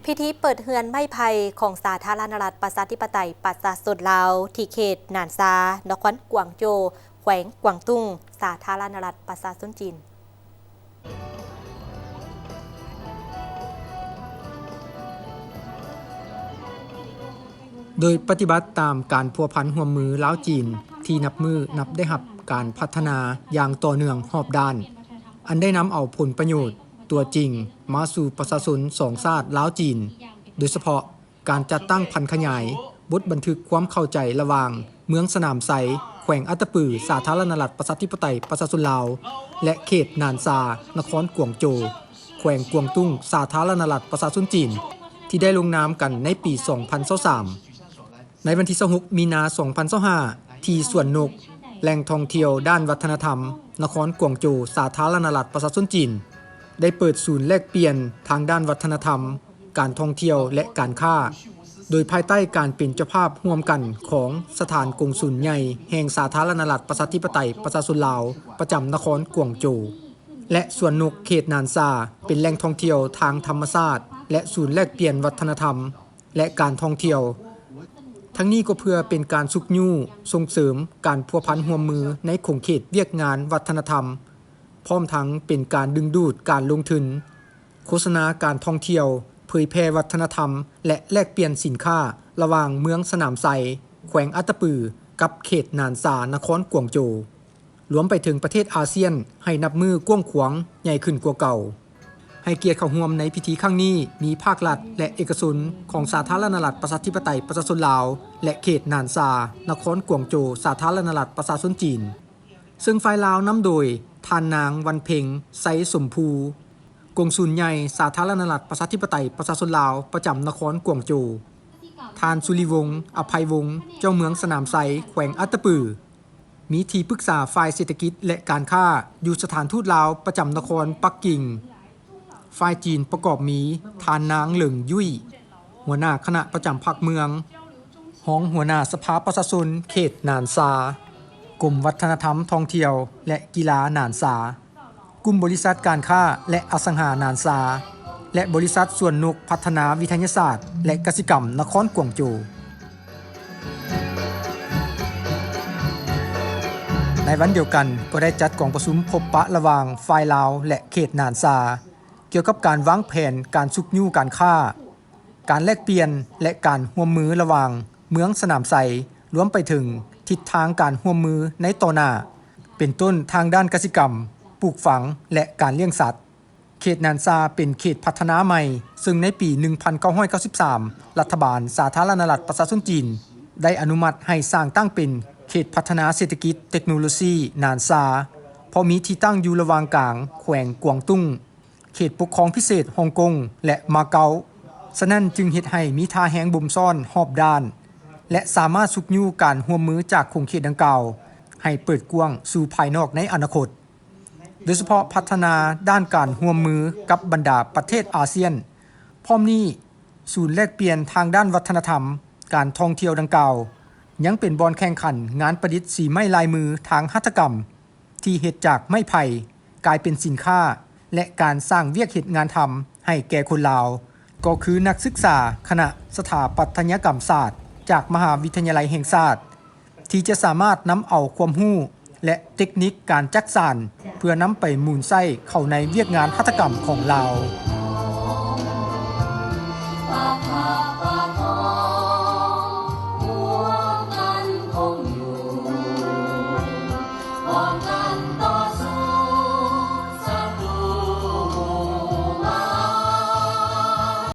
ພິທີເປີດເຮືອນໄມ້ໄຜ່ຂອງສາທາລະນະລັດ ປະຊາທິປະໄຕ ປະຊາຊົນລາວ ທີ່ເຂດໜານຊາ ນະຄອນກວາງໂຈວ ແຂວງກວາງຕຸ້ງ ສາທາລະນະລັດ ປະຊາຊົນຈີນ. ໂດຍປະຕິບັດຕາມການພົວພັນຮ່ວມມືລາວ-ຈີນ ທີ່ນັບມື້ນັບໄດ້ຮັບການພັດທະນາຢ່າງຕໍ່ເນື່ອງຮອບດ້ານ, ອັນໄດ້ນຳເອົາຜົນປະໂຫຍດຕົວຈິງມາສູ່ປະຊາຊົນສອງຊາດລາວ-ຈີນ, ໂດຍສະເພາະ ການຈັດຕັ້ງຜັນຂະຫຍາຍບົດບັນທຶກຄວາມເຂົ້າໃຈລະຫວ່າງເມືອງສະໜາມໄຊ ແຂວງອັດຕະປື ສາທາລະນະລັດ ປະຊາທິປະໄຕ ປະຊາຊົນລາວ ແລະ ເຂດໜານຊາ ນະຄອນກວາງໂຈວ ແຂວງກວາງຕຸ້ງ ສາທາລະນະລັດ ປະຊາຊົນຈີນ ທີ່ໄດ້ລົງນາມກັນໃນປີສອງພັນຊາວສາມ. ໃນວັນທີຊາວຫົກ ມີນາ ສອງພັນຊາວຫ້າ ທີ່ສວນນົກ ແຫຼ່ງທ່ອງທ່ຽວດ້ານວັດທະນະທຳ ນະຄອນກວາງໂຈວ ສາທາລະນະລັດ ປະຊາຊົນຈີນ ໄດ້ເປີດສູນແລກປ່ຽນທາງດ້ານວັດທະນະທຳ, ການທ່ອງທ່ຽວ ແລະ ການຄ້າ, ໂດຍພາຍໃຕ້ການເປັນເຈົ້າພາບຮ່ວມກັນຂອງສະຖານກົງສຸນໃຫຍ່ແຫ່ງສາທາລະນະລັດ ປະຊາທິປະໄຕ ປະຊາຊົນລາວ ປະຈຳນະຄອນກວາງໂຈວ ແລະ ສວນນົກເຂດໜານຊາ ເປັນແຫຼ່ງທ່ອງທ່ຽວທາງທຳມະຊາດ ແລະ ສູນແລກປ່ຽນວັດທະນະທຳ ແລະ ການທ່ອງທ່ຽວ. ທັງນີ້ກໍເພື່ອເປັນການຊຸກຍູ້ສົ່ງເສີມການພົວພັນຮ່ວມມືໃນຂົງເຂດວຽກງານວັດທະນະທຳ, ພ້ອມທັງເປັນການດຶງດູດການລົງທຶນ, ໂຄສະນາການທ່ອງທ່ຽວ, ເຜີຍແຜ່ວັດທະນະທຳ ແລະ ແລກປ່ຽນສິນຄ້າລະຫວ່າງເມືອງສະໜາມໄຊ ແຂວງອັດຕະປື ກັບເຂດໜານຊາ ນະຄອນກວາງໂຈວ, ລວມໄປເຖິງປະເທດອາຊຽນໃຫ້ນັບມື້ກວ້າງຂວາງໃຫຍ່ຂຶ້ນກວ່າເກົ່າ. ໃຫ້ກຽດເຂົ້າຮ່ວມໃນພິທີຄັ້ງນີ້ມີພາກລັດ ແລະ ເອກະຊົນຂອງສາທາລະນະລັດ ປະຊາທິປະໄຕ ປະຊາຊົນລາວ ແລະ ເຂດໜານຊາ ນະຄອນກວາງໂຈວ ສາທາລະນະລັດ ປະຊາຊົນຈີນ, ເຊິ່ງຝ່າຍລາວນຳໂດຍທ່ານນາງ ວັນເພັງ ໄຊສົມພູ ກົງສຸນໃຫຍ່ສາທາລະນະລັດ ປະຊາທິປະໄຕ ປະຊາຊົນລາວ ປະຈຳນະຄອນກວາງໂຈວ, ທ່ານ ສຸລິວົງ ອະໄພວົງ ເຈົ້າເມືອງສະໜາມໄຊ ແຂວງອັດຕະປື, ມີທີ່ປຶກສາຝ່າຍເສດຖະກິດ ແລະ ການຄ້າຢູ່ສະຖານທູດລາວປະຈຳນະຄອນປັກກິ່ງ, ຝ່າຍຈີນປະກອບມີທ່ານນາງ ເຫຼີງ ຍຸ້ຍ ຫົວໜ້າຄະນະປະຈຳພັກເມືອງ, ຮອງຫົວໜ້າສະພາປະຊາຊົນເຂດໜານຊາ, ກົມວັດທະນະທຳທ່ອງທ່ຽວ ແລະ ກິລາໜານຊາ, ກຸ່ມບໍລິສັດການຄ້າ ແລະ ອະສັງຫາໜານຊາ ແລະ ບໍລິສັດສວນນົກພັດທະນາວິທະຍາສາດ ແລະ ກະສິກຳນະຄອນກວາງໂຈວ. ໃນວັນດຽວກັນກໍໄດ້ຈັດກອງປະຊຸມພົບປະລະຫວ່າງຝ່າຍລາວ ແລະ ເຂດໜານຊາ ກ່ຽວກັບການວາງແຜນການຊຸກຍູ້ການຄ້າ, ການແລກປ່ຽນ ແລະ ການຮ່ວມມືລະຫວ່າງເມືອງສະໜາມໄຊ ລວມໄປເຖິງທິດທາງການຮ່ວມມືໃນຕໍ່ໜ້າ ເປັນຕົ້ນທາງດ້ານກະສິກຳ, ປູກຝັງ ແລະ ການລ້ຽງສັດ. ເຂດໜານຊາເປັນເຂດພັດທະນາໃໝ່, ເຊິ່ງໃນປີໜຶ່ງພັນເກົ້າຮ້ອຍເກົ້າສິບສາມ ລັດຖະບານສາທາລະນະລັດປະຊາຊົນຈີນ ໄດ້ອະນຸມັດໃຫ້ສ້າງຕັ້ງເປັນເຂດພັດທະນາເສດຖະກິດເຕັກໂນໂລຊີໜານຊາ, ເພາະມີທີ່ຕັ້ງຢູ່ລະຫວ່າງກາງແຂວງກວາງຕຸ້ງ, ເຂດປົກຄອງພິເສດຮົງກົງ ແລະ ມາເກົາ, ສະນັ້ນຈຶ່ງເຮັດໃຫ້ມີທ່າແຮງບົ່ມຊ້ອນຮອບດ້ານ ແລະ ສາມາດຊຸກຍູ້ການຮ່ວມມືຈາກຂົງເຂດດັ່ງກ່າວ ໃຫ້ເປີດກວ້າງສູ່ພາຍນອກໃນອະນາຄົດ. ໂດຍສະເພາະພັດທະນາດ້ານການຮ່ວມມືກັບບັນດາປະເທດອາຊຽນ, ພ້ອມນີ້ ສູນແລກປ່ຽນທາງດ້ານວັດທະນະທຳ, ການທ່ອງທ່ຽວດັ່ງກ່າວ ຍັງເປັນບ່ອນແຂ່ງຂັນງານປະດິດສີໄມ້ລາຍມືທາງຫັດຖະກຳ ທີ່ເຮັດຈາກໄມ້ໄຜ່ ກາຍເປັນສິນຄ້າ ແລະ ການສ້າງວຽກເຮັດງານທຳໃຫ້ແກ່ຄົນລາວ ກໍຄືນັກສຶກສາຄະນະສະຖາປັດຕະຍະກຳສາດ ຈາກມະຫາວິທະຍາໄລແຫ່ງຊາດ ທີ່ຈະສາມາດນຳເອົາຄວາມຮູ້ ແລະ ເຕັກນິກການຈັກສານ ເພື່ອນຳໄປໝູນໃຊ້ເຂົ້າໃນວຽກງານຫັດຖະກຳຂອງລາວ.